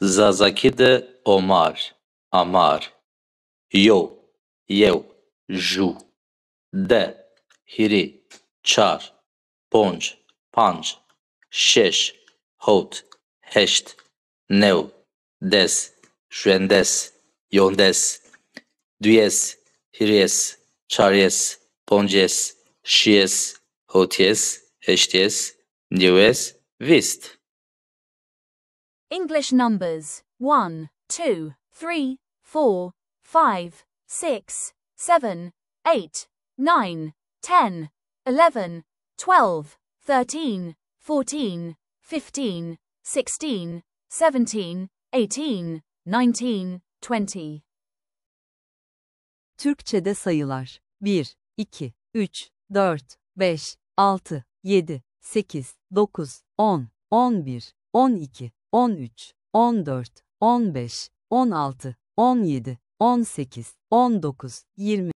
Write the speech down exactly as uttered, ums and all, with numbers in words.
Zazakî de omar, amar. Yo, yew, ju. De, hîrî, çar, ponc, panc, şeş, hewt, heşt, new, des, juwendes, yondes, duyes, hîrês, çarês, poncês, şiyês, hewtês, heştês, newes, vîst. English numbers: one, two, three, four, five, six, seven, eight, nine, ten, eleven, twelve, thirteen, fourteen, fifteen, sixteen, seventeen, eighteen, nineteen, twenty. Türkçede sayılar: bir, iki, üç, dört, beş, altı, yedi, sekiz, dokuz, on, on bir, on iki, on üç, on dört, on beş, on altı, on yedi, on sekiz, on dokuz, yirmi.